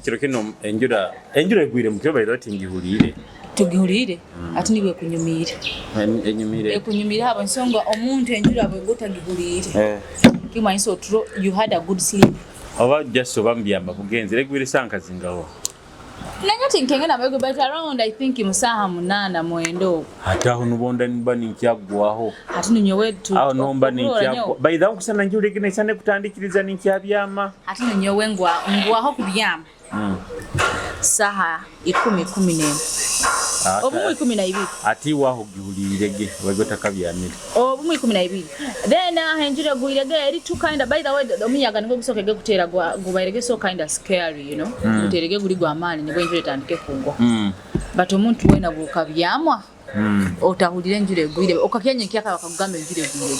Kiro kinu enjura enjura egwire mukiro by the way tingihuliire. Togihuliire? Ati nibwo ekunyumiire. Enyumiire. Ekunyumiire habw'ensonga omuntu enjura bw'eba otagihuliire Eh. kimanyisa oturo you had a good sleep. Oba just oba mubyama bugenzire egwire saaha nka zingaho? Nanye tinkengenda maigo but around I think mu saaha munaana mwenda okwo. Hati aho nubwo mba ninkyagwaho. Hati ninyowe tu Aho niho mba okurora ninkyagwa. nyowe. By the way nkusana njura egi neisana ekutandikiriza ninkyabyama. Hati ninyowe ngwa ngwaho kubyama saha ikumi 11 obumu 12. Ati iwe aho ogihuliire ge obaire otakabyamire. Obumu 12 then aho enjura egwire ge eri too kinda, by the way omuyaga nigwo gusoke ge kuteera gubaire ge so kinda scary you know, guteere ge guri gwamaani nibwo enjura etandike kugwa but omuntu weena bwokabyamwa otahurira enjura egwire okakya nyenkyakare bakakugamba enjura egwire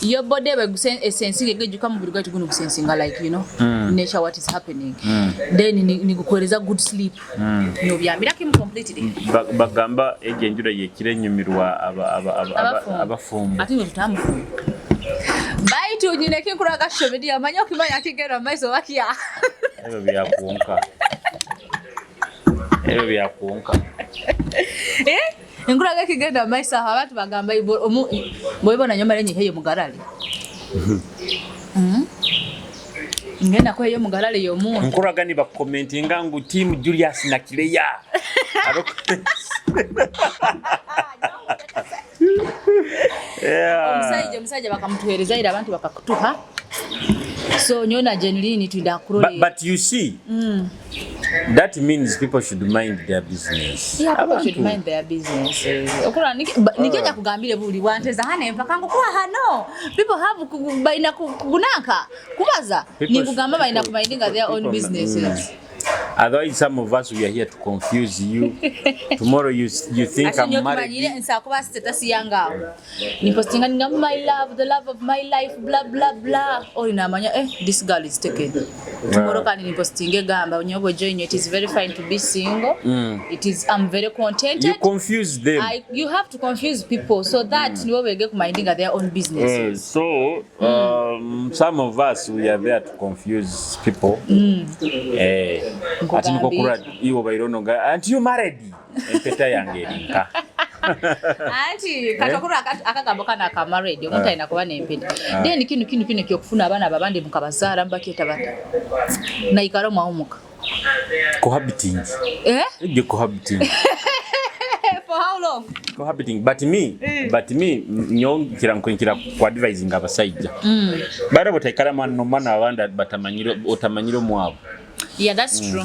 ge your body eba esensinga egejuka mubiri gwaitu gunu gusensinga like you know nature what is happening then nigukuhereza good sleep nobyamira kimu completely. Bagamba egyo enjura yekiro enyumirwa abafumbo. Ate iwe tutamufumbo baitu nyine ekinkurora aha social media omanye okimanya kigenda mumaiso oba kya. Ebyo byakwonka. Ebyo byakwonka. Eh? Enkuraga ekigenda mumaiso aho abantu bagamba bwebona nyowe mare nyiheyo mugarale. Ngenda kuheyo omugarale y'omuntu. Nkuraga nibakukomentinga ngu team Julius na Kileya. Omusaija omusaija bakamutuhereza ira abantu bakakutuha. So nyowe na Jenlin twida kurora. But you see, that means people should mind their business. Yeah, people should mind their business. Okura nikyo nyakugambire buli wanteza hano empaka ngu kuba hano. People have baina kugunanka kubaza ningugamba baina kumindinga their own businesses. Otherwise, some of us, we are here to confuse you. Tomorrow you think I'm married. Nsakuba status yange aho. Nipostinga ningamba my love, the love of my life, blah blah blah. Ori namanya this girl is taken. Tomorrow kandi nipostinge gamba nyobo join, it is very fine to be single. It is, I'm very contented. You confuse them. You have to confuse people so that nibo bege kumindinga their own business. So some of us, we are there to confuse people. Ati niko kura iwo bairono ga aren't you married? Empeta yange erinka. Anti katokura akagambo kana aka married omuntu alina kuba n'empeta. Then kino kino kino kyokufuna abaana abandi mukabazaara mubakyeta bata. Naikara omwaumuka. Cohabiting. Eh? Ejje cohabiting. For how long? Cohabiting but me nyo nkira nkira ku advising abasajja. Bara botaikara mwana omwana abandi batamanyire otamanyire omwabo. Yeah, that's true.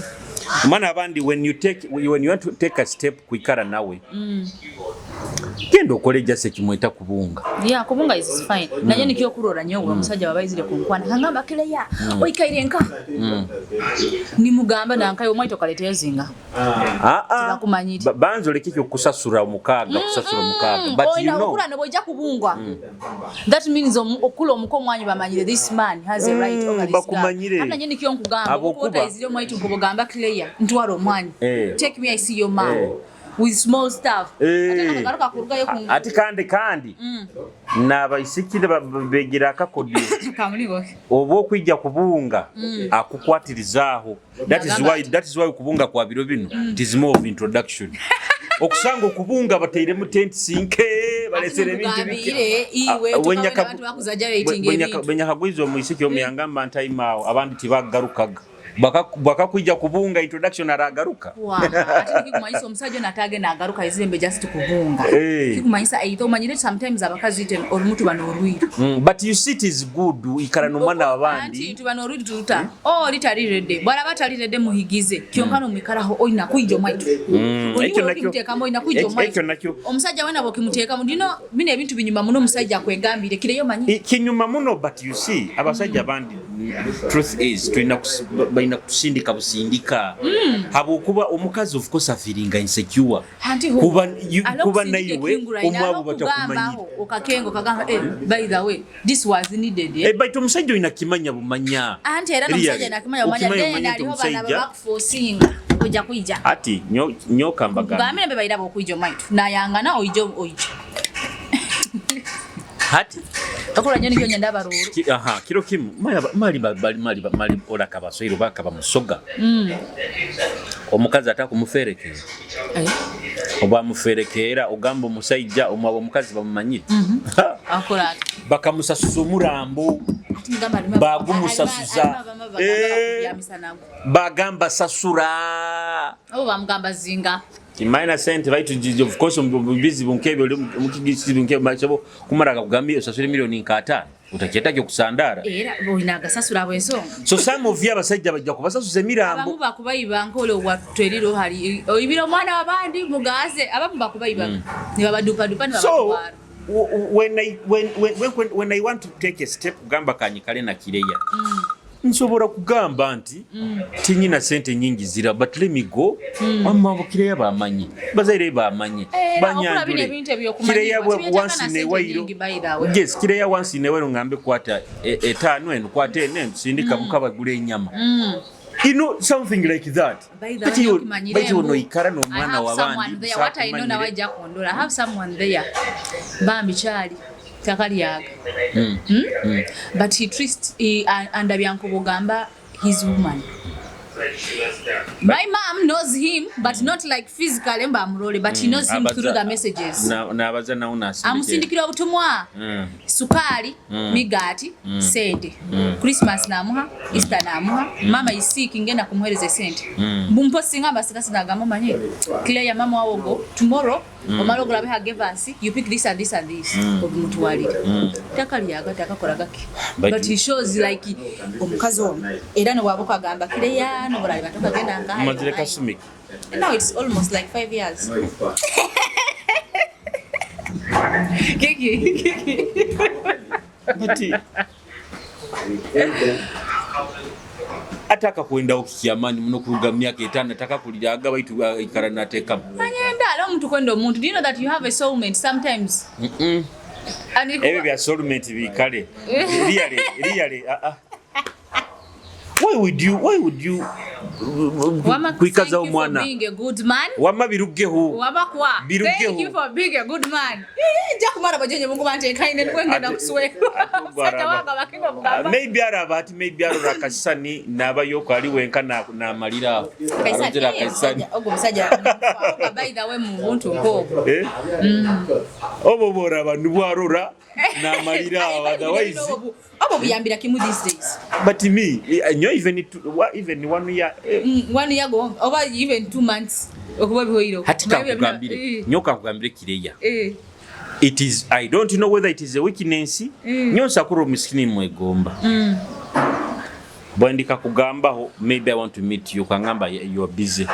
Omwana abandi when you want to take a step kwikara nawe. Genda okole just ekimweta kubunga. Yeah, kubunga is fine. Naye nikyo kurora nyowe omusajja wabaizire kunkwana. Kangamba Kileya, oikaire nka. Nimugamba nankayo omwaito kaleteyo zinga. Ah ah. Tibakumanyire. Banza oleke ekyokusasura omukaaga kusasura omukaaga. But you know. Okula ne kubungwa. That means okula omuko omwanyi bamanyire this man has a right over this girl. Bakumanyire. Hata nyene nikyo nkugamba. Abokuba. Otaizire omwaitu nkubugamba Kileya, ntwara omwanyi. Take me, I see your man. With small stuff. Ate nakagaruka kurugayo ku Ati kandi n'abaisikire begira akakodyo kamuligo. Oba okwijja kubunga akukwatirizaaho. That is why that is why okubunga kwa biro bino it is more of introduction. Okusanga okubunga bateiremu tent sinke balesere ebintu bike. Iwe abantu bakuzaja rating ebintu. Bwenyakagwiza omwisiki omuyangamba ntaimaawo abandi tibagarukaga. Bakakwija kubunga introduction aragaruka. Ate nikikumanyisa omusajja ono atagenda agaruka izembe just kubunga. Kikumanyisa either omanyire sometimes abakazi ite olumu tuba n'orwiru. But you see it is good ikara n'omwana w'abandi. Anti tuba n'orwiru turuta. Oh litali ready. Bw'araba atali ready muhigize. Kyonka n'omwikaraho oyina kwija omwaitu. Ekyo nakyo. Okimuteekamu oyina kwija omwaitu. Ekyo nakyo. Omusajja wena bw'okimuteekamu dino bino ebintu binyuma muno omusajja akwegambire kireyo manyi. Kinyuma muno but you see abasajja abandi truth is tulina balina kusindika busindika. Habwokuba omukazi of course afeelinga insecure. Kuba naiwe omwabo batakumanyira. Okakengo kagamba by the way this was needed. Baitu omusajja olina kimanya bumanya. Anti era n'omusajja nakimanya bumanya then aliho bana bakuforcinga ojja kwija. Ati nyoka mbagamba. Gambire mbe bayiraba okwija omaitu. Nayangana oija oija. Hati Okula nyo nikyo nyenda abaruru. Aha, kiro kimu mali mali mali mali olaka baswahili bakaba musoga. Omukazi atakumuferekera. Eh. Oba muferekera ogamba omusajja omwabo omukazi bamumanyire. Akola ati. Bakamusasuza omurambo. Bagumusasuza. Eh. Bagamba sasura. Abo bamugamba zinga. Timaina sente baitu of course bizibu nkebyo mukigizibu nkebyo basobo kumara akakugambia osasure milioni nka 5 utakyetagye okusandara. Era olina agasasura bwensonga. So some of you abasajja bajja kubasasuza emirambo. Abamu bakubayiba nkole watweriro hali oyibira omwana w'abandi mugaze abamu bakubayiba ne babadupadupa ne So babatwara. when I want to take a step kugamba kanyikale na kireya. Nsobola kugamba nti tinyina sente nyingi zira but let me go. Amma abo kireya bamanyi, bazaire bamanyi, Era okola bino banyanjule. ebintu ebyokumanyirwa, Kireya bwe tibyetaaga once na in a sente while. nyingi, by the way. Yes, kireya once in a while ngambe kwata etaano eno kwata eno eno sindika mukabagula ennyama. You know, something like that. By the But way, you, okimanyire but you mbu, know, ikara no I mwana have wa someone bandi. there. What I know now ajja kundula. I have someone there. Bambi kyali takalyaga. Hmm? But he treats he, andabya nkubugamba his woman. My mom knows him but not like physically mba amulole but he knows him through the messages. N'abaza nawo n'asindikira. Amusindikira obutumwa. Sukaali, migaati, sente. Christmas namuha, Easter namuha. Mama is sick ngenda kumuhereza sente. Bumpo singa mbasika sinagamba manyi. Clear mama wawogo tomorrow omala ogulabe her gavance you pick this and this and this obimutwalire. Takalyaga takakola gaki. But he shows like omukazi ono era ne wabuka agamba Claire no bulali batokagenda nga. Mazire kasumika. Now it's almost like 5 years. Kiki, kiki. But ataka kwendawo kikyamaanyi muno kuruga mu myaka 5 ataka kulira agaba itu ikara nateekamu. Anyenda ala omuntu kwenda omuntu. Do you know that you have a soulmate sometimes? And it- Ebyo bya soulmate bikale. Really, really, ah ah. Why would you, why would you Wama, kwikaza thank you for omwana? being a good man. Wamma biruggeho. Wama kwa. Biruggeho. Thank you for being a good man. Eh, nja kumara bajenye Mungu bante kaine nikwengenda Ate- kuswera. ate Musajja wange abakinga mugamba. Maybe araba ati maybe arora akasani n'abayoko ali wenka n'amalira awo. Arondera akasani. Ogwo musajja oga by the way mu buntu nk'obwo. Eh? Obwo bworaba nibwarora n'amalira awo otherwise. Obwo buyambira kimu these days. But me, nyo even to, even 1 year. 1 year go oba even 2 months okuba bihoiro. Hati kakugambire, nyo kakugambire kireya. It is, I don't know whether it is a weakness. Nyo nsakura omusikini mwegomba. Bwandika kugambaho, maybe I want to meet you, kangamba you are busy.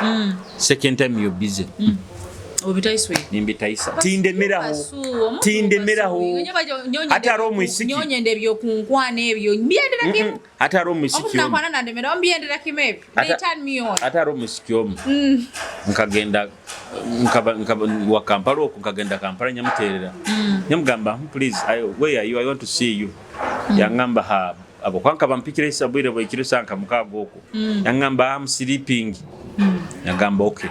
Second time you are busy. Obitaiswe. Nimbitaisa. Tindemeraho. Tindemeraho. Ate ari omwisiki. Nyonyende ebyokunkwana ebyo. Mbyendera kimu. Ate ari omwisiki Omuntu omu. nankwana nandemera mbyendera kimu ebyo. They turn me on. Ate ari omwisiki omu. Nkagenda nkaba wa Kampala okwo nkagenda Kampala nyamuteerera. Nyamugamba please I, where are you? I want to see you. Yangamba ha abo kwankaba mpikira isabwire bwekiro sanka mukaaga okwo. Yangamba I'm sleeping. Yagamba okay.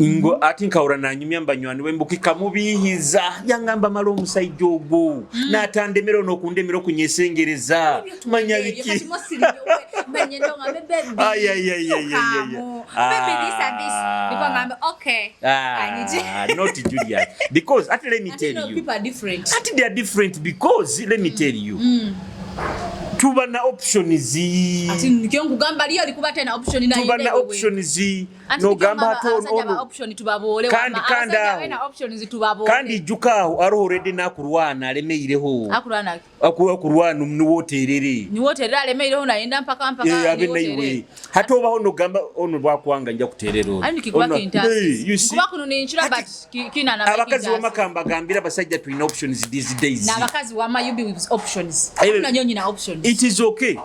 Ngo ati nkawura nanyumya mbanywani we mbukika mubihiza yangamba mala omusajja ogwo n'atandemera n'okundemera okunyesengereza manya biki. Ay, ay, ay, ay, ay, ay. Ah, not Julius because ati let me tell you ati they are different because let me tell you tuba na options Ati nikyo nkugamba liyo likuba tena option na tuba na options nogamba ati ono option tubaboole Kandi- kandi aho. na options tubaboole kandi jjuka aho aroho already nakulwana alemeireho akulwana akulwana niwoterere niwoterera alemeireho nayenda mpaka mpaka Eh, abe niwoterere. naiwe hati obaho nogamba ono lwakwanga nja kuterera ono. Ani kikuba Ono- kintasi Eh, you see? Nkuba kuno ninchira but kina na Abakazi wamakamba gambira abasajja tulina options these days. N'abakazi wama you be with options. Ebyo- Kuna nyonyi na options. It is okay.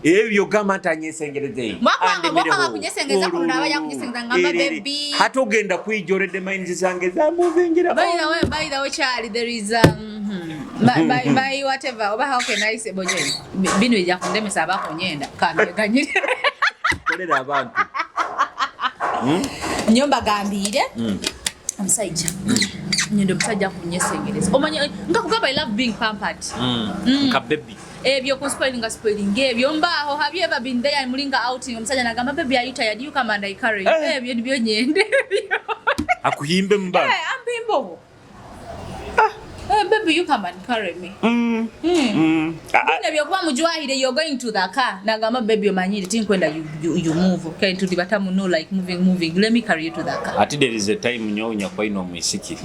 Ebyo byogamba nti anyesengereze. Mwakwanga- Andemereho. mwakwanga kunyesengeza kuno n'aba yakunyesengeza ngamba Erere. baby. Hati ogenda kwijja minds zange zamuvingira. By the way, Charlie, there is my whatever oba how can I say bonye bino ija kundemesa abakonyenda kamyeganyire Kolera abantu. Nyomba gambire omusajja. Nyenda omusajja kunyesengereza. Omanya nkakugamba, I love being pampered. Nka baby. Ebyo kuspoilinga spoiling ebyo mbaaho. Have you ever been there, mulinga outing, omusajja nagamba, "Baby, are you tired? You come and I carry you"? Eh. Ebyo nibyo nyenda ebyo. Akuhimbe mu bantu. Eh, ampimba obwo. Eh, baby, you come and carry me. Ah, ah, Bino byokuba mujwahire, you're going to the car, nagamba, "Baby, omanyire tinkwenda you move, okay?" To the batamu, no, like moving, moving, let me carry you to the car. Ati there is a time nyowe nyakwayina omwisiki.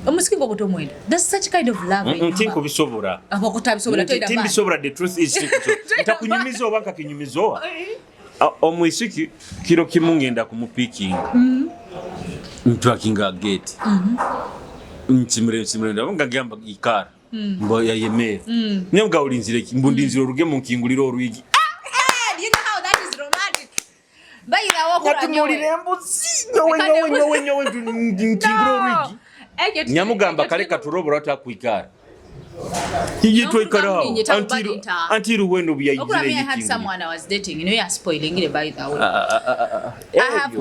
Omusiki gwo gutomwenda. That's such kind of love. Tinkubisobola. Abakutabisobora toyina maanyi. Timbisobola. The truth is tinkubisobola. Ntakunyumiza oba nkakinyumiza owa omwisiki kiro kimu ngenda kumupikinga, ntwakinga gate, nkimire nkimire, ndabo ngagamba ikara mbo yayemera niyo mbwa ulinzire ki, mbu ndinzire oruge munkingulire orwigi. Eh, you know how that is romantic. Bayirawo okula. Natumulire embuzi nyowe nyowe nyowe nyowe nkingure orwigi. Nyamugamba kale katurobora takwikara hiye twikaraho until when Okula, me, I had buyayizire. Someone I was dating, you spoiling it, by the way.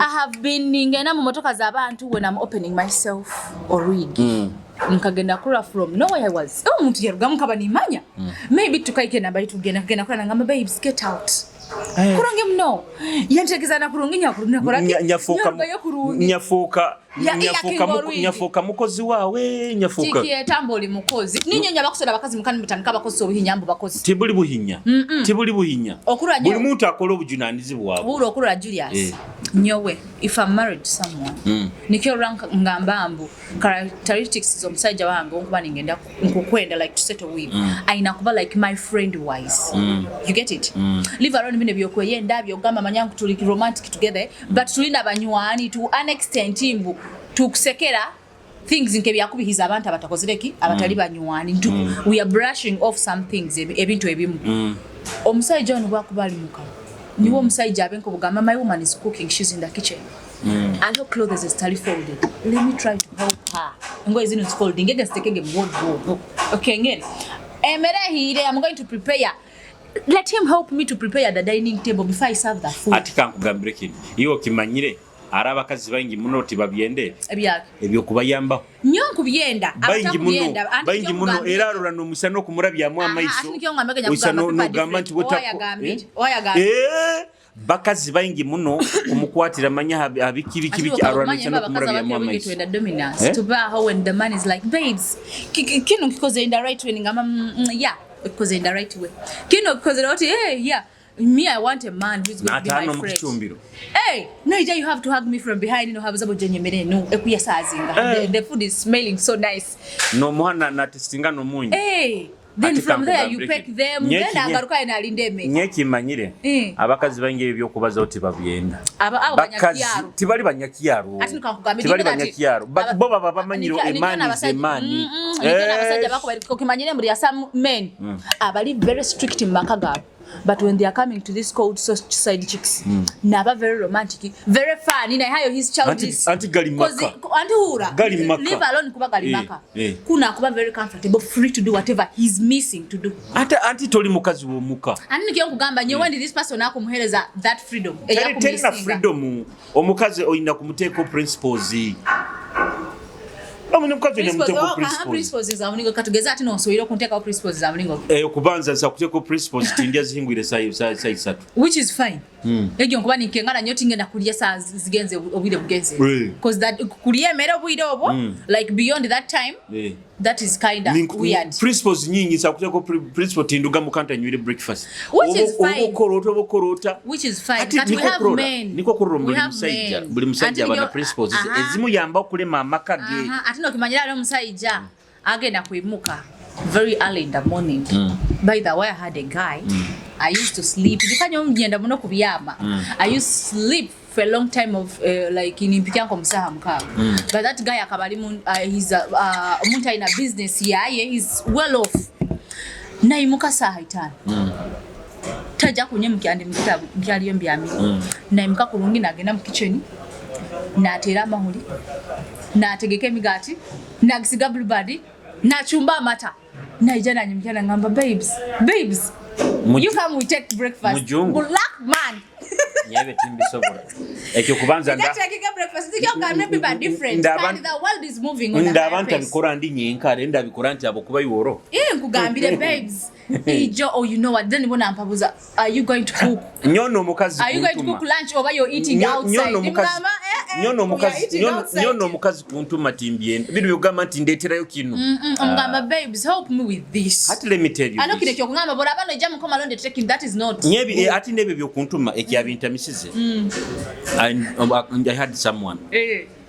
I have been ngenda mu motoka z'abantu when I'm opening myself orwigi. Nkagenda kula from nowhere I was. Oh, omuntu yarugamu nkaba nimanya. Maybe tukaike namba tugenda kugenda kula, nangamba, "Babes, get out." Kurungi muno. Yantegeza na kurungi nyakuru nakora. Nyafuuka Kurungi. Nyafuuka Ya kinga orwigi. Nyafuuka mukozi waawe nyafuuka. Kiki etamba oli mukozi. Ninyonya abakusera abakazi mukani mutandika abakozi obuhinya mbu bakozi. Tibuli buhinya, tibuli buhinya. Okulwa Buli nnyo. muntu akola obujunanizibwa bwabwe. Buula okulwa Julius. Eh. Nyowe if I'm married to someone, nikyo rank ngamba mbu characteristics z'omusajja wange onkuba ningenda nkukwenda, like to settle with, ayina kuba like my friend wise. You get it? Leave alone bino byokweyenda byogamba manya ngu tuli romantic together, but tulina banywani to an extent mbu tukusekera things nkebyakubihiza abantu abatakozereki abatali banywani. We are brushing off some things, ebintu ebimu. Omusajja ono bwakuba ali muka niwe omusajja abe nkobugamba, "My woman is cooking, she's in the kitchen and her clothes is tali folded. Let me try to help her. Engoye zino zifolding ege zitekege mu wardrobe." Okay, ngene emere ehire, I'm going to prepare, let him help me to prepare the dining table before I serve the food. Ati kankugambire kino, iwe okimanyire ari abakazi baingi muno tibabyenda ebyo. Ebyake? Ebyokubayambaho. Nnyo nkubyenda. Baingi muno, baingi muno, era arora nomusa n'okumurabyamu amaiso oisa nogamba nti Eh, bakazi baingi muno kumukwatira manya habiki biki biki, arora noisa n'okumurabyamu amaiso. Twenda dominance. Eh? Tubaaho when the man is like, "Babes, kino kikoze in the right way." Ngamba, yeah, kikoze in the right way. Kino kikoze oti, hey, yeah." Me, I want a man who's going to be my N'ataano mu friend. kicumbiro. Hey, no, you have to hug me from behind. No, habuza bojenyemere no ekuyasazinga. Eh. The food is smelling so nice. Nomuha natesitinga nomunyu. Hey, then Ati from there you kankugambire pack kino. them. Then agaruka ena alinde emmere. Nyekimanyire Eh. abakazi baingi ebyo byokubazaho tibabyenda. Aba abo Bakazi banyakyaro. tibali banyakyaro. Ati nkakugambe Tibali banyakyaro. Bo baba bamanyire emaani zemaani. Nikyo abasajja bako okimanyire mbuli some men abali very strict mu maka gaabwe, but when they are coming to this cold side chicks, naba very romantic, very funny, naye hayo his child is Anti gali maka. Anti hura Gali maka. Leave alone kuba gali Eh, maka. eh. Kuna kuba very comfortable, free to do whatever he's missing to do. Ate anti toli mukazi w'omuka. Ani nikyo nkugamba nyo, when this person akumuhereza that freedom Terina eyakumissinga. freedom. Omukazi olina kumuteeko principles. Omukazi olina Principles, kumuteeko oh, aha, principles. Principles za mulingo katugeze ati nonsobola okunteekawo principles za mulingo? Eh, okubanza nsa kuteeko principles tindya zihingwire saa 3. Which is fine. Egyo nkuba ninkengana nnyo tingenda kulya saa zigenze obwire bugenze, because that kulya emmere obwire obwo, like beyond that time, that is kind of weird. Principles nyingi nsa kuteeko principle tinduga mukanta nywire breakfast. Which is fine. Oba okorota oba okorota. Which is fine. Ati But we niko have kurora, men. niko kurora We buli have musajja men. buli musajja Ati aba na principles ezimuyamba okulema amaka ge. Aha, ate nokimanyira ali omusajja agenda kwimuka very early in the morning. By the way, I had a guy. I used to sleep jukanya omugenda muno kubyama. I used to sleep for a long time of like nimpikyanko musaha 6, but that guy akaba ali he's omuntu alina business yaye, he's well off, nayimuka saaha 5, tajja kunywa mukyandi mukyaliyo mbyamire. Nayimuka kurungi nagenda mu kitchen nateera amahuli nategeka emigaati nagisiga Blueband nachumba amata naija nanyimukya nangamba, "Babes, babes, you come, we take breakfast." Mujungu. Black man. Nyebe timbisobola ekyo kubanza nda ndaba ntabikora ndi nyenka are ndabikora nti abo kuba iworo. Eh, nkugambire babes, ijo, oh, you know what, then bona mpabuza, are you going to cook? Nyono omukazi Are you going to cook lunch oba you're eating outside? Nyono omukazi, nyono omukazi, nyono omukazi kuntuma timbyenda bino byogamba nti ndeterayo kino. Omugamba, babes, help me with this. Ati let me tell you Ano kino ekyokugamba boraba nojja mukoma londe taking, that is not Nyebi, ati nebyo byokuntuma ekyabintamisize. I had someone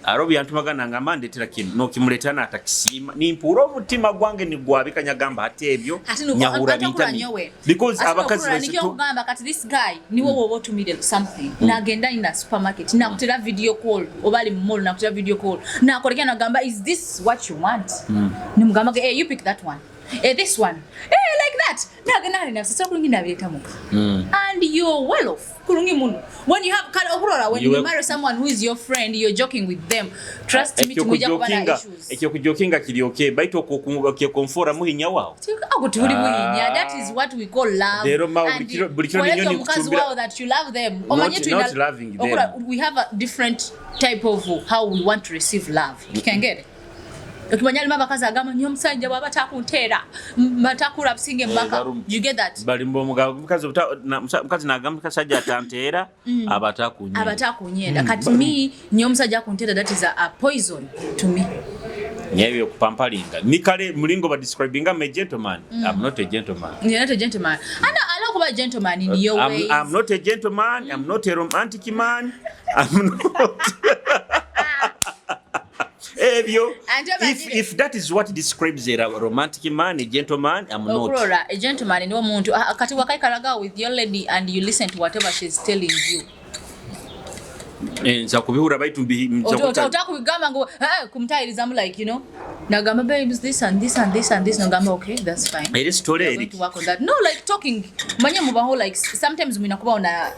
aro byantumagana ngamba ndetera kino, nokimuletera natakisiima, nimpuura omutima gwange nigwabika, nyagamba ate ebyo nyahura bintami because abakazi Kugamba kati this guy niwe woba otumire something, nagenda in a supermarket, nakutera video call, oba ali mu mall, nakutera video call, nakolekera, nagamba, "Is this what you want?" Nimugamba, "Hey, you pick that one, eh, this one, eh," like that. Nagenda ali nasasa kulungi nabireta muka and you're well off kulungi muno when you have kale okurora when you marry someone who is your friend, you're joking with them, trust me, timujja kuba na issues. Ekyokujokinga kiri okay, baitu okyekonfora muhinya wawo. Ako tuli muhinya. That is what we call love. Rero ma buli kiro ninyoni omukazi wawo that you love them. Omanye not loving them. We have a different type of how we want to receive love. You can get it. Okimanya alimu abakazi agamba nyo omusajja bw'aba takunteera matakula businge embaka. You get that? Balimba omukazi, mukazi nagamba kasajja atanteera aba atakunyenda. Aba atakunyenda. Kati me nyo omusajja akunteera, that is a poison to me. Nyebyo kupampalinga nikale mulingo ba describing, I'm a gentleman. I'm not a gentleman. You're not a gentleman. Ana ala kuba gentleman in your ways. I'm not a gentleman. I'm not a romantic man. I'm not ebyo. If that is what describes a romantic man, a gentleman, I'm not. Okurora a gentleman ni omuntu kati wakaikalaga with your lady and you listen to whatever she's telling you. Nza kubihura baitu Otakubigamba ngu kumutayirizamu, like, you know, nagamba, "Babes, this and this and this and this," nagamba, "Okay, that's fine." Eri story eri to work on that. No, like talking, manye mubaho, like sometimes mwina kubaho na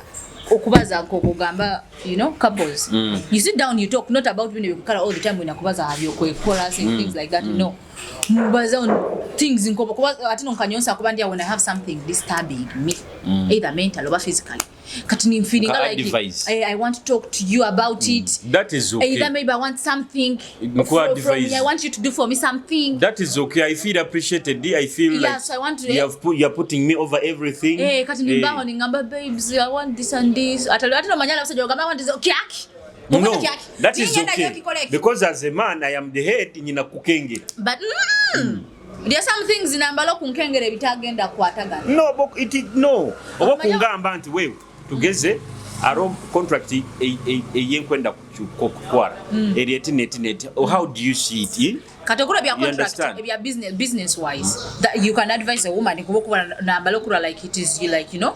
okubaza nkokugamba, you know, couples, you sit down, you talk, not about bino byokukala all the time, mwina kubaza byokwekola and things like that. No, mubaza on things nkobo kuba ate nonkanyonsa kuba ndi when I have something disturbing me, either mental or physically, kati ni feeling like I want to talk to you about it. That is okay. Either maybe I want something from me, I want you to do for me something. That is okay. I feel appreciated. I feel like so I want to, you have put, you are putting me over everything. Eh, kati nimbaho ningamba, "Babes, I want this and this." Ate ate no manyala basajja ogamba, "I want this." Kyaki. No, that is okay. Because as a man, I am the head, nyina kukengera. But there are some things nambala okunkengera ebitagenda kukwatagana. No, but it no. Oba kungamba nti wewe tugeze aro contract eyenkwenda kutwara eri eti neti neti, how do you see it? Kati okula bya contract ebya business wise, that you can advise a woman kuba kuba nambala okula like it is like, you know,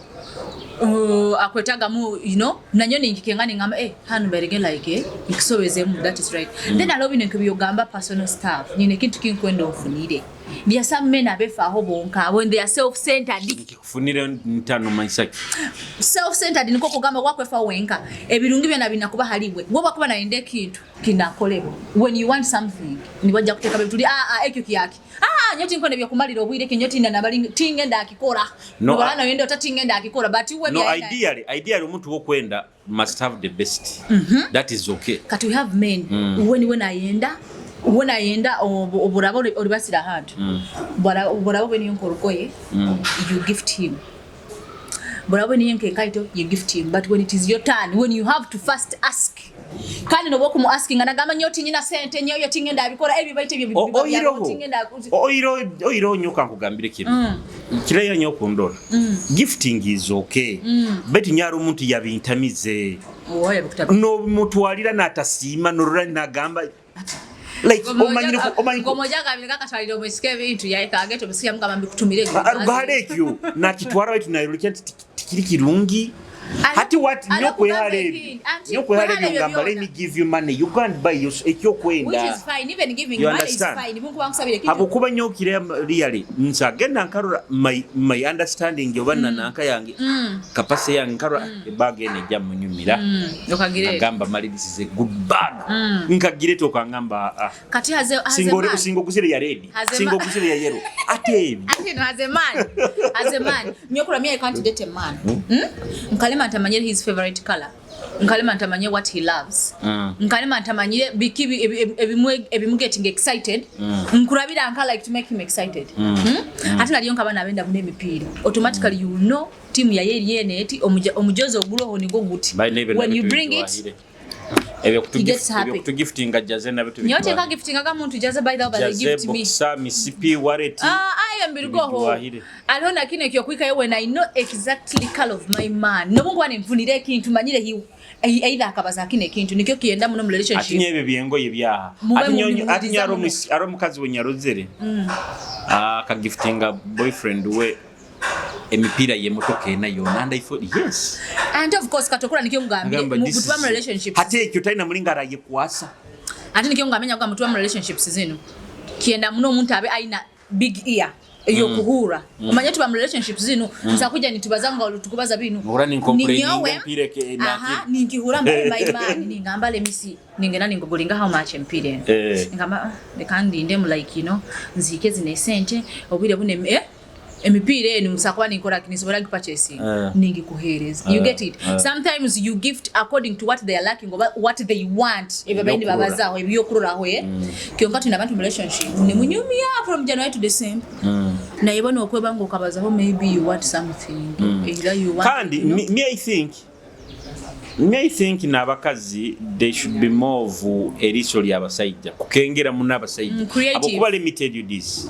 akwetagamu, you know, nanyo ninkikenga ningamba, eh, hano berege like, eh, nkisobezemu, that is right. Then alo bino nkibiyogamba personal stuff nyine kintu kinkwenda onfunire. There are some men abefaaho bonka when they are self-centered. Nkufunire ntano maisaki. Self-centered niko kugamba wakwefa wenka ebirungi byona binakuba haliwe woba kuba nayenda ekintu kinakolebwa. When you want something nibajja kuteeka bituli, ah ah, ekyo kiyaki, ah, nyo tinkwenda byakumalira obwire kinyo tinda nabali tingenda akikola. No, no, nayenda ota tingenda akikola, but we No, ideally omuntu wokwenda must have the best. That is okay. Kati we have men when ayenda oburabo olibasira ahantu burabo bwe nkorugoye, you gift him, burabo niyo nkenkaito, you gift him. But when it is your turn, when you have to first ask, kandi noba okumu asking nagamba nyo tinyina sente nyo yo tingenda abikora ebyo baite ebyo Oyiroho nnyo kankugambire kino kiraya nnyo okundora. Gifting is okay, but nyari omuntu yabintamize nomutwalira natasiima norora nagamba like omanyire ekyo nakitwara baitu nayolekya nti tikiri kirungi. Hati what nyokwehara ebyo nyokwehara ebyo ngamba, "Let me give you money, you go and buy your ekyokwenda." Habwokuba nyokire really nsagenda nkarora my understanding oba nananka yange, capacity yange, nkarora ebag eno ejja munyumira, agamba mali, "This is a good bag," nkagire tokangamba, ah, Kati singa oguzire ya red, singa oguzire ya yellow, ate ebyo Ati no, as a man nyokura, me I can't date a man. Nkale Nkalema ntamanyire his favorite color, nkalema ntamanye what he loves, nkalema ntamanyire biki ebimu getting excited, nkurabira nka like to make him excited. Ate naliyo nkabana abenda muno emipiira, automatically you know timu yaye eri ene eti omujozi oguloho nigwo guti. When you bring it, he gets happy. Ebyokutugiftinga jersey nabyo. Nyowe tinka giftingaga muntu jersey, by the way, but they gift me. Boxer, misipi, wallet. Ah, ayo mbirugoho. Tubijwahire. Aliho na kino ekyokwikayo when I know exactly color of my man, nobu nkuba nenfunira ekintu manyire he either akabaza kino ekintu nikyo kiyenda muno mu relationship. Ati nyo ebyo byengoye byaha. Mube Ati nyo mubimuliza ati nyo muno. ari omukazi we nyarozere akagiftinga boyfriend we emipiira y'emotoka ena yonna, and I thought, yes. And of course katokula nikyo ngambire Agamba, mu this kutuba mu relationships. Ate ekyo talina mulinga arayekwasa. Ate nikyo ngamenya kugamba tuba mu relationships zino kiyenda muno omuntu abe aina big ear eyokuhura. Omanye tuba mu relationships zino nza kujja nitubaza nga tukubaza bino. Ohura ni complaining. Ninyowe, Empira aha, ninkihura mbaye my man, ningamba let me see, ningenda ningogolinga how much empira eno. Ngamba, "Ah, leka ndindemu like nziike zino esente obwire buno emipiira eno nsakuba ninkora ki, nisobola gipurchasing, ningikuheereza." You get it? Sometimes you gift according to what they are lacking oba what they want, ebyo baindi Ebyokurora. babazaaho ebyokuroraho ye. Kyonka tulina abantu mu relationship nemunyumya from January to December, naye bona okweba nga okabazaho maybe you want something, either you want Kandi you know? me I think n'abakazi they should be more of eriiso ly'abasajja kukengera muno abasajja. Creative. Abokuba let me tell you this,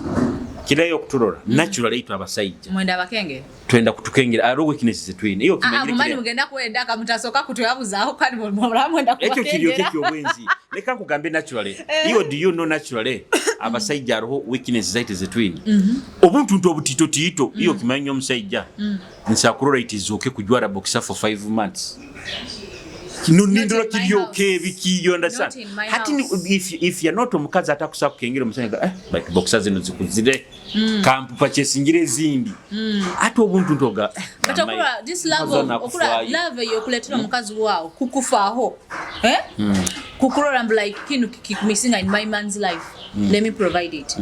kirayo okutulora naturally itwe abasajja Mwenda abakenge. Twenda kutukengera aro weakness zetwine iyo Ah, ah, kimanyire mumanyi kiriya. mugenda kwenda kamutasoka kutwebuzaaho kandi mulaba mwenda Ekyo kiryoke kubakengera. kyobwenzi. Leka nkugambe, naturally iyo, do you know, naturally abasajja hariho weakness zaitu zetwine, obuntuntu obutitotiito. Iyo kimanyi omusajja nsakurora it is okay kujwara boxer for 5 months kino nindora In my kiryoke house. ebiki, you understand? Not in my Hati house. if you're not omukazi atakusa kukengera omusajja, but boxer zino zikuzire, kampupa kyesingire ezindi, ate obuntuntu oga But okula this love of okula love eyo okuleetera omukazi waawo kukufaaho, eh? Kukulora mbu like kino kikumissinga in my man's life, let me provide it.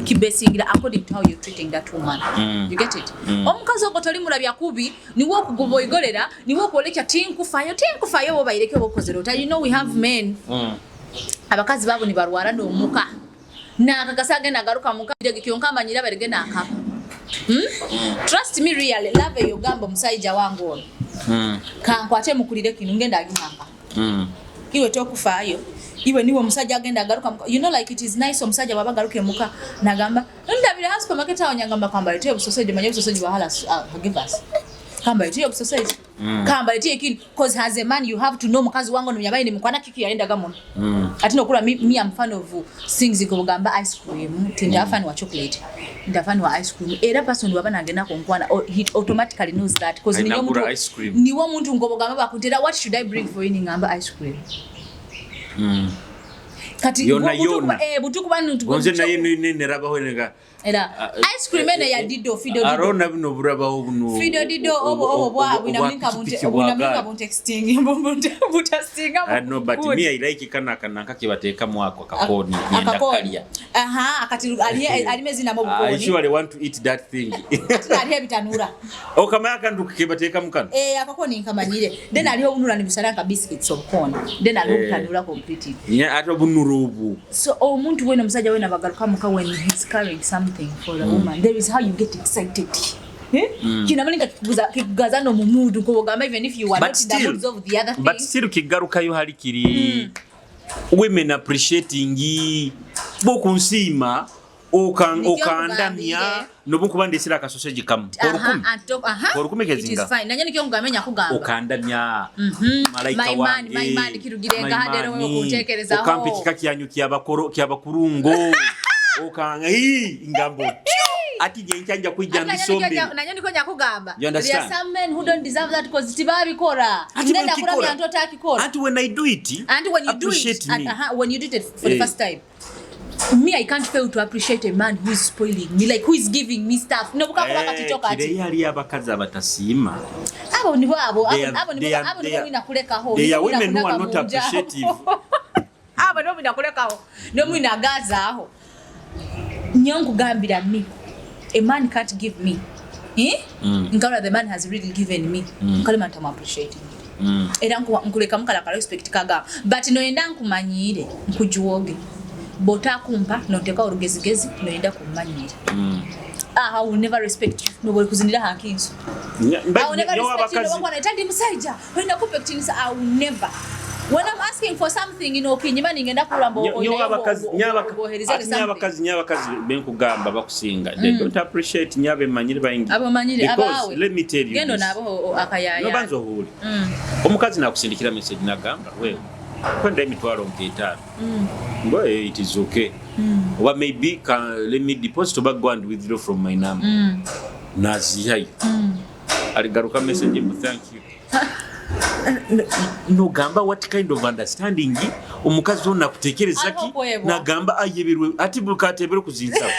Kibesingira according to how you're treating that woman. You get it? Omukazi ogwo tolimulabya kubi, niwe okuguba oigolera, niwe okwolekya tinkufayo tinkufayo oba obaireke oba okozere ota. You know we have men, abakazi baabo nibarwara n'omuka nakakasa agenda agaruka muka kyonka amanyire abarege nakaba. Trust me, really love eyo gamba omusajja wange ono kankwate mukulire kino ngenda agihanga. Iwe tokufaayo, iwe niwe omusajja agenda agaruka muka. You know, like it is nice omusajja bwaba agaruka emuka nagamba ndabira ha supermarket awo, nyagamba kamba lete obusoseji, manye obusoseji bwahala give us, kamba lete obusoseji, kamba lete ekini, cause as a man you have to know mukazi wange ono yabaye nimukwana kiki yayendaga muno. Ate nokula me am fan of things ngobugamba ice cream, tinda fan wa chocolate, nda fan wa ice cream. Era person waba nagenda kunkwana, oh, he automatically knows that cause niwe Ainagura omuntu ice cream. Niwe omuntu ngobugamba bakutera, "What should I bring for you?" Ningamba ice cream. Kati Yona, yona. Butukuba Gonze naye nerabaho nega era ice cream eno ya Dido, Fido Dido. Arona bino burabaho buno. Fido Dido obo obo bwa bwinamulinka bunte obwinamulinka buntexting butasinga. I know, but me I like kana kana kebateekamu ako akakoni, ngenda Akakoni. kalya. Aha, akati ali alime zina I obukoni. surely want to eat that thing. Ati ali ebitanura. Okamanya akantu kebateekamu kano. Eh, akakoni nkamanyire. Then aliho obunura nibusala nka biscuits obukoni. Then aliho obutanura completely. Ate obunura obu. So omuntu wena omusajja wena bagaruka muka when he's carrying something for the woman, there is how you get excited. Eh? Kinamalinga kikugaza no mumudu nkobogamba even if you are But not in the still- moods of the other thing. But still kigarukayo hali kiri women appreciating bokunsiima Nikyo okandamya nkugambire. nobukuba ndesera akasoseji kamu 1,000. 1,000 It is kezinga. fine. Nanye nikyo ngamenya kugamba. Okandamya malayika My man, wange, my man, kirugire my nga hadero man. wewe kuntekerezaho. Okampa ekika kyanyu kyabakurungo okanga ngambo ati nyenkyanja kwijja mbisombere. Nanye niko nyakugamba. You understand? There are some men who don't deserve that because tibabikora. Ati Ngenda bwe nkikola. kuramya nto takikora. Anti when I do it, And when you do it, appreciate and, me. when you did it for the first time, me, I can't fail to appreciate a man who is spoiling me, like who is giving me stuff. No bukakuba kati toka ati. Kireyo haliyo abakazi abatasiima. Abo nibo abo abo abo They nibo abo nibo mwina kulekaho. They are Nibo mwina women who are kunaka not mu nja. appreciative. Abo nibo mwina kulekaho. Nibo mwina gazaaho. Nyo nkugambira me, a man can't give me. Eh? Nkarora the man has really given me, nkalema ntamu appreciating. Era nkulekamu kala ka respect kagamba, but noyenda nkumanyiire, nkujuwoge, bw'otakumpa nonteka olugezigezi, noyenda kummanyiira. Ah, I will never respect you. Noba oli kuzinira hankinso. I will never respect you. Noba kwana ndi musajja. Olina kumpa ekitiinisa. I will never. When I'm asking for something, okinyima, ningenda kulamba. Ate nyabakazi benkugamba bakusinga, they don't appreciate. Nyabe manyire bayingi. Abamanyire abawe. Let me tell you. Gendo nabo akayaya. Nobanza ohuuli. Omukazi nakusindikira message, nagamba, "Wewe, kwenda 50,000." Ngo, "Eh, it is okay." Oba maybe, "Can, let me deposit," oba, "Go and withdraw from my number." Nazihayo. Aligaruka message mu, "Thank you." Nogamba, what kind of understanding? Omukazi ono nakutekereza ki? Aliho kwebwa. Nagamba ayeberwe ati bukatebere kuzinsawo.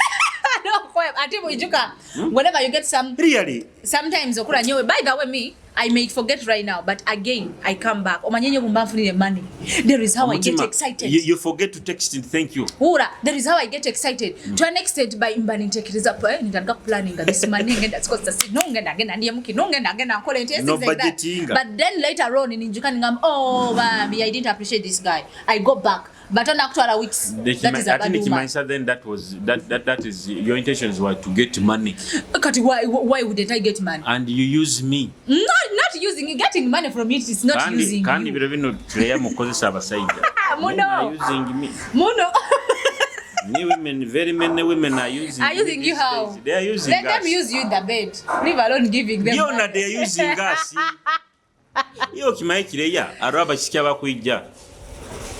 Ate bwijuka, whenever you get some Really? Sometimes okula nyowe. By the way, me, I may forget right now, but again I come back. Omanye nyo bumba nfunire money, there is how I get Omutima, excited. you forget to text and thank you. Hura, there is how I get excited to an extent by mba nintekereza pa nitandika planning this money, ngenda sikosa si no, ngenda ngenda ndiye muki no, ngenda ngenda nkole nti No things like that. Budgetinga. But then later on ninjuka ningamba, "Oh bambi, I didn't appreciate this guy." I go back, but on akutwala weeks. That is a Ate bad woman. Nikimanyisa then that was that, that that is your intentions were to get money. Kati why wouldn't I get money? And you use me. Not using you. Getting money from it is not Kandi using kandi you. Biro bino tuleya mukozesa abasajja. Muno. Men are using me. Muno. Me, women, very many women are using Are me using you these how? days. They are using Let us. them use you in the bed, leave alone giving them Byona money. they are using us. Iyo okimanyi kireya aro abasiki abakwijja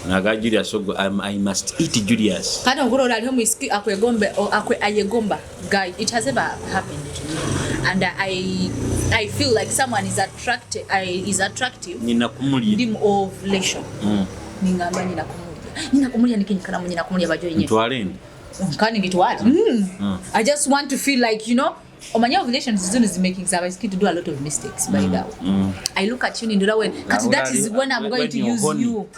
naga Julius ogwo, I must eat Julius. Kati okulora aliho mwisiki akwegombe akwe ayegomba guy. It has ever happened to me and I feel like someone is attracted, is attractive. Nina kumulya. Ndi mu ovulation. Ningamba nyina kumulya, nyina kumulya, nikinyikana nyina kumulya bajo yenyewe. Ntwale ndi. Kandi ngitwale. I just want to feel like, omanye ovulation zino is making abaisiki to do a lot of mistakes, by the way. I look at you nindora when kati that is when I'm going When to you're use horny. you.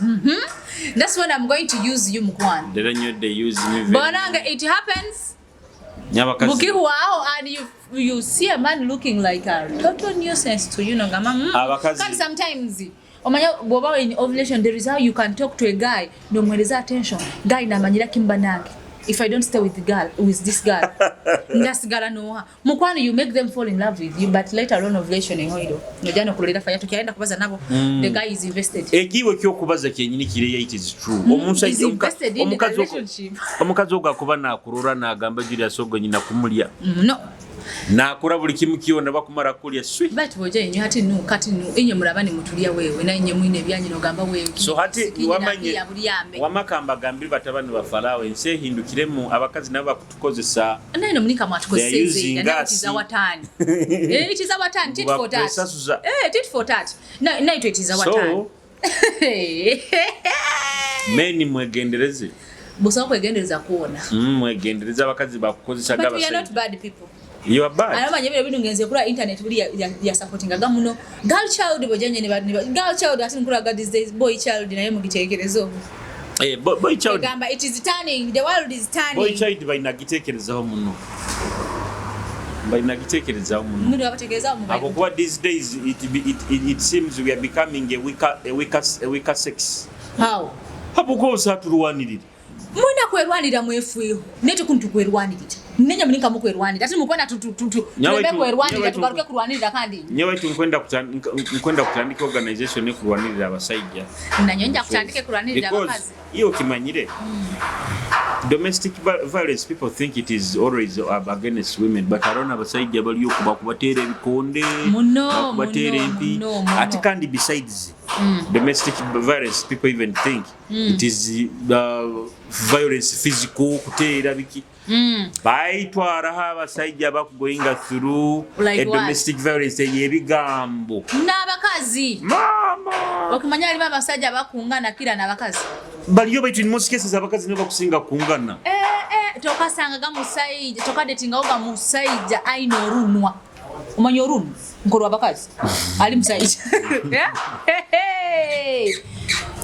That's when I'm going to use you, mukwano. Leero nnyo they use me very. Bonanga, it happens. Nyabakazi. Mukihwaho and you see a man looking like a total nuisance to you, nogamba, Abakazi- Kandi sometimes omanya bw'oba in ovulation, there is how you can talk to a guy nomwereza attention, guy namanyira kimba nange, if I don't stay with the girl, with this girl, ndasigala noha. Mukwano, you make them fall in love with you, but later on ovulation ehoiro nojja nokulolera faya tukyagenda kubaza nabo. The guy is invested. Ekiiwe ekyokubaza kyenyini kireya, it is true. Is invested in the relationship. Omukazi ogwo akuba nakulora nagamba, "Julius ogwo nyina kumulya." No. Nakula buli kimu kyona, bakumala kulya swi. But bwojja enyo hati nu kati nu inye muraba ni mutulya wewe na inye mwine ebyanyi nogamba wewe. So hati wamanye Bulyambe. Wamakamba gambiri batabani ba Farao, ensi ehindukiremu, abakazi nabo bakutukozesa. Naye no munika They are using mwatukozesa gas. it is our turn. Eh, it is our turn, tit for tat. Bakwesasuza. Eh, tit for tat. Na naitwe it is our turn. So men, mwegendereze. Busobola kwegendereza kuwona. Mwegendereze, abakazi bakukozesa. But we are not gabasajja. bad people. You are bad. Alamanya bino bintu ngenze kula internet buli ya supportingaga muno girl child bojanye ne girl child, ati nkulaga these days boy child naye mugiteekerezo. Eh, boy child. Egamba it is turning, the world is turning. Boy child bainagitekerezaho muno, bainagitekerezaho muno. Muno abategeeza mu Habwokuba these days it seems we are becoming a weaker sex. How? Habwokuba osa tulwanirira. Mwina kwerwanirira mwefuiho naye tekuntu kwerwanirira nenya mulinka mukwerwanirira ati mukwana Nyawe tuleme kwerwanirira tugaruke kurwanirira kandi. Nyewe tu nkwenda kutandika organization ekurwanirira abasajja. Nanyo nja kutandike kurwanirira Because abakazi. iyo okimanyire domestic violence, people think it is always against women, but arona abasajja bali okubakubateera ebikonde, Muno, bakubateera muno, empi. muno, muno. Ate kandi besides domestic violence, people even think it is violence physical, kuteera biki. Baitwaraho abasajja bakugoinga through Like a what? Domestic violence eyebigambo. N'abakazi. Mama. Okimanya alimu abasajja bakungana kira n'abakazi. Baliyo, baitu in most cases abakazi nibo bakusinga kungana. Eh, eh, tokasangaga musajja, tokadetingawo ga musajja aina orunwa. Omanya orunwa nkolwa abakazi ali musajja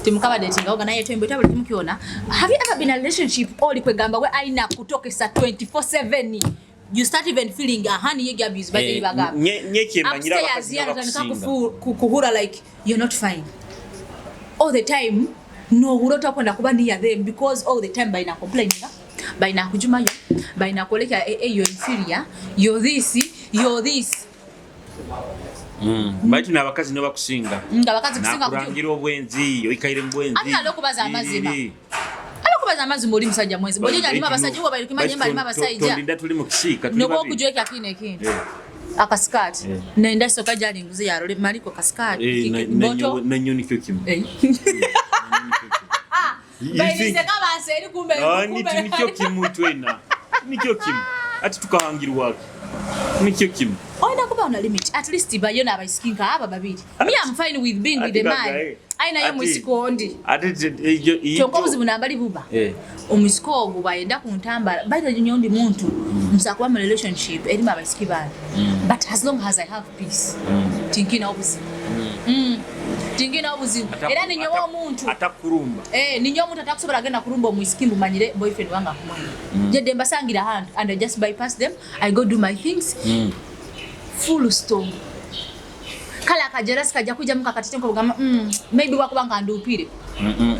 timukabadetingawo ga naye twembe tabuli kimu kyona. Have you ever been in a relationship oli kwegamba we aina kutokesa 24/7? You start even feeling ahani ye abuse by the bagamba. Nye kyemanyira Upstairs abakazi yano tandika n'abakusinga. Kuhura like you're not fine all the time. Nohura otakwenda kuba near them because all the time balina complaininga, balina kujumayo, balina kwoleka you're inferior, you're this, you're this. Baitu n'abakazi nibo bakusinga. Nga abakazi kusinga. Nakurangira obwenzi, oikaire mu bwenzi. Ate nalwo okubaza amazima. Iri. Ate okubaza amazima, oli musajja mwenzi bwojja alimu abasajja uba bali kimanye mbalimu abasajja. Tondinda, tuli mu kisiika, tuli Noba babiri. okujweka kino ekintu, akasikati, nenda soka gyali nguzi yarole maliko kasikaati. Boto. Nanyo nikyo kimu. You think- Bayirize kabansi eri kumbe. Ah, Kumbe. Nikyo kimu twena, nikyo kimu, ati tukahangirwaki, nikyo kimu. Olina kuba na limit at least bayo n'abaisiki nka aba babiri. Me, I'm fine with being with Ati a man. kagaye. Ayi naye omwisiko ondi. Ate Kyonka obuzibu nambali buba omwisiko ogwo bayenda ku ntambala baita nyo ndi muntu nsa kuba mu relationship erimu abaisiki bange, but as long as I have peace, tinkina obuzibu. Tinkina obuzibu era ninyowa omuntu. Atakurumba. Eh, ninyo omuntu atakusobola agenda kulumba omwisiki mbumanyire boyfriend wange akumwenda. Jedde mbasangira hantu and I just bypass them, I go do my things. Full stop. Kale akajerasi kajja kujjamu kakatite nkobugamba, maybe wakuba nga nduupire.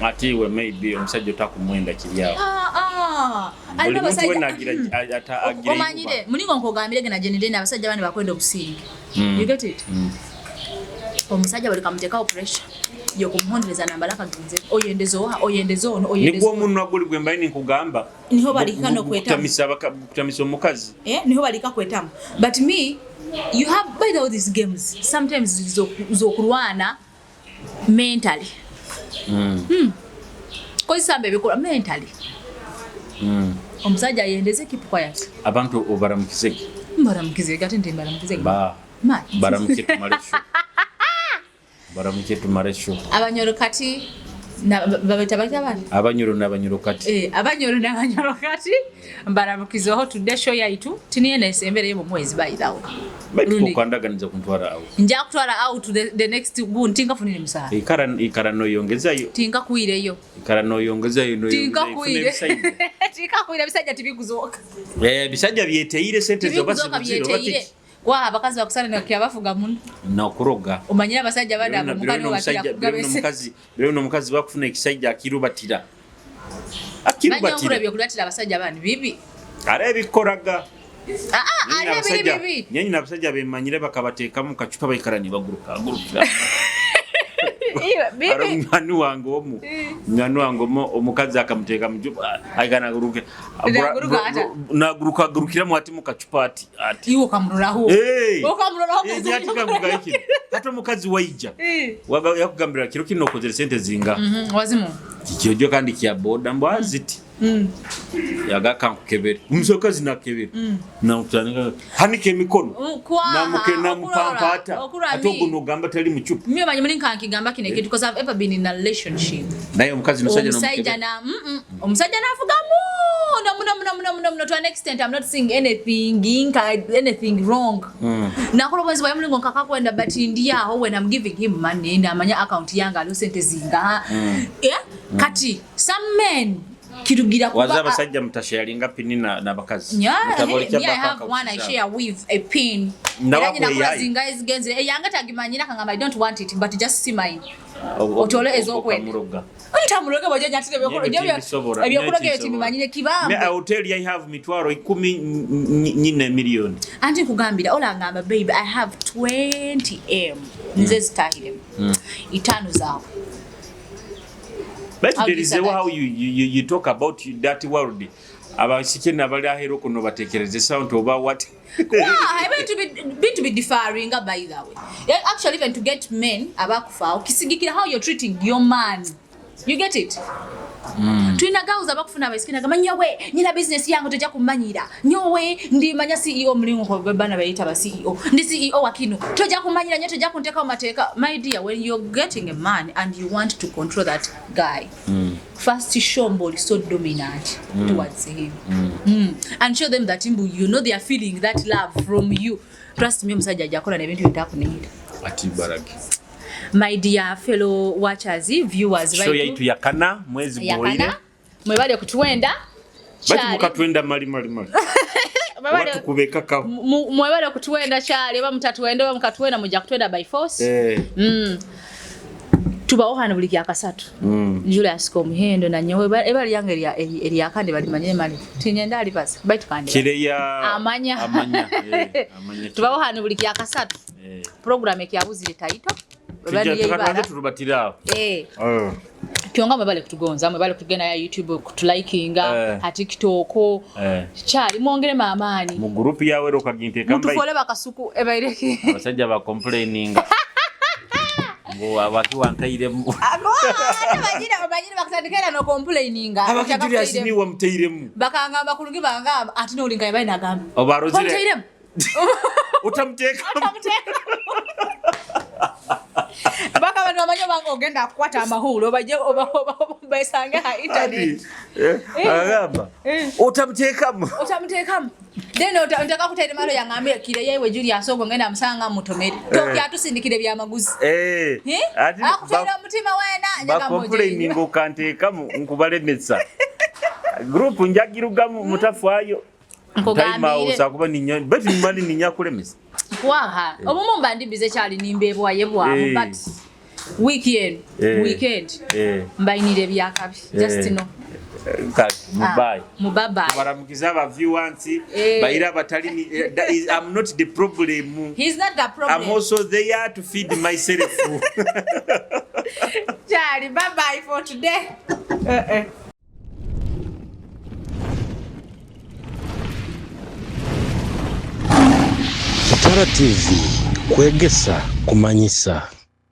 Ate iwe maybe omusajja otakumwenda kiri awo. Ah, ah. Buli Alina muntu abasajja- wena agira Omanyire mulingo nkogambire gena jenideni abasajja bane bakwenda obusinge. You get it? Omusajja buli kamuteekawo pressure yokumuhondereza nambala akagenze oyendeza oha, oyendeza ono, oyendeza Nigwo ono. omunwa guli gwe mbaini nkugamba. Niho balika nokwetamu. Gukutamisa omukazi. Eh, niho balika kwetamu. But me, you have, by the way, these games sometimes zokulwana mentally. Kozisamba ebikola mentally. Omusajja ayendeze, keep quiet. Abantu obaramukizege. Mbaramukize gate nti mbaramukize. Ba Man. baramuke tumale show, baramuke tumale show. Abanyoro kati babeta batya bani? Abanyoro n'abanyoro kati. Eh, abanyoro n'abanyoro kati mbaramukizeho. Tudde show yaitu tiniye embere yo mu mwezi, by the way. Baitu Rundi. kokwandaganiza kuntwara awo. Nja kutwala out the next gun tinkafunire musaala. Ikara ikara noyongezayo. Tinkakuireyo. Ikara noyongezayo noyongezayo. Tinkakuire, tinkakuire. Ebisajja tibikuzoka. Eh, bisajja byeteire sente zoba. Tibikuzoka. Zibuzire oba Byeteire kiki? Wa abakazi bakusana nakyabafuga muno. Nokuroga. Omanyire abasajja bada abo mukani wakira kugabese. Biro n'omukazi bakufuna ekisajja akirubatira. Banyongura. Akirubatira. Ebyokulatira abasajja bandi bibi. Ara ebikoraga. Ah, ah, ali ebiri bibi. Nyenyi abasajja bemanyire bakabateekamu kacupa baikara nibaguruka agurukira. Iwe, Ari bibi. munywani wange omu, munywani wange omu omukazi akamuteeka mu cupa aika naguruke. Naguruka ata. Naguruka agurukiramu ati mu kacupa ati ati. Iwe okamuroraho. Hey! Okamuroraho. Eh, ati kaguga iki ate omukazi waija. Yakugambira kiro kino okozere sente zinga. Wazimu. Kikyojo kandi kya boda mbwa ziti. Yagaka nkukebere omusokazi nakebere namutandika hanika emikono. Kwaha, Namupampaata okurora ate mi. ogwo nogamba tali mucupa. Mimi manyi muli nkankigamba kino ekintu because I've ever been in a relationship. Naye omukazi nosajja. Omusajja na omusajja nafuga muno muno muno muno muno muno to an extent I'm not seeing anything nka anything wrong. Nakola obwenzi bwaye mulingo nkakakwenda, but ndi aho when I'm giving him money namanya account yange aliwo sente zinga. Yeah? Kati some men kirugira kuba Waza abasajja mutasharinga pini n'abakazi. Yeah, Mutabolekya hey, me, I back have account one I zaabwe. share with a pin. Nawa Era nyina kwe kola yayi. zinga ezigenze. Eyanga tagimanyira kangamba I don't want it, but just see mine. Otole ez'okwenda. Okamuroga. Ntamuloge bwajja nyatire Nye tinbisobola, nye ebyokuloga ebyo tinsobola. tibimanyire Me, kibambe. hotel I have mitwaro ikumi nyine miliyoni. Anti nkugambira olangamba, baby, I have 20 M nze zitahiremu itaano zaawe. But How there do you is say a that? how you talk about that world. Abasike nabali ahero kuno batekerezesa nti oba what. Yeah, ebintu bidifferinga, by the way. Yeah, actually even to get men abakufaawo kisigikira how you're treating your man. You get it? Tulina girls abakufuna abaisiki nagamba nyowe nyina business yange tojja kumanyira, nyowe ndimanya CEO mulimu bana bayita ba CEO, ndi CEO wa kino, tojja kumanyira nyo, tojja kunteekawo mateeka. My dear, when you're getting a man and you want to control that guy, first show mbu oli so dominant towards him, and show them that mbu you know they are feeling that love from you. Trust me, omusajja ajja akola nebintu bitakunihira. Ati baraki. My dear fellow watchers, viewers, Show yaitu yakana mwezi gwoire. yakana, mwebale kutuwenda. Bati mukatwenda mali mali mali. Oba tukubekakaho. Mwebale kutwenda kyali, oba mutatwenda oba mukatwenda, mujja kutwenda by force. Tubawo hano buli kyakasatu. Julius Komuhendo na nyowe ebali yange eryakandi balimanye mali tinyenda alibaza baitu kandi Kireya amanya. Amanya, amanya. Tubawo hano buli kyakasatu. Program ekyabuzire taito. Tujja tukabanze turubatira awo. Kyonga mwebale kutugonza, mwebale kutugenda ya YouTube, kutulikinga, ha TikTok. Kyali mwongeremu amaanyi. Mu group yawe era okaginteeka mbayi. Mutufole bakasuku ebaireke. Abasajja ba complaininga. Ngo abaki wantairemu. Ate banyina bakutandika era no complaininga. Abaki Julius ni wamutairemu. Bakangamba kulungi bangamba ate n'olinga yabaye nagamba. Obarozire. Wamutairemu. Utamuteeka. Utamuteeka. Baka abantu bamanyi obanga ogenda kukwata amahuulo bajje oba besange ha internet. Agamba. Utamuteekamu. Utamuteekamu. Then otaka kutaire malo yangambye kire yewe Julius ogwo ngenda musanga mutomere. Toki atusindikire byamaguzi. Ati Akutaire omutima wena njaga ba complaining okanteekamu nkubalemesa. Group njagirugamu mutafaayo. Nkugambire. Time house akuba ninya beti mali ninya kulemesa. Kwaha. Obumu mba ndi bize kyali nimbebwa yebwa but weekend weekend mbayinire byakabi just know. Kati mubayi. Mubabayi. Baramukiza aba viewers bayira abatali ni, that is, I'm not the problem. He's not the problem. I'm also there to feed myself. Charlie, bye bye for today. Kitara TV kwegesa kumanyisa.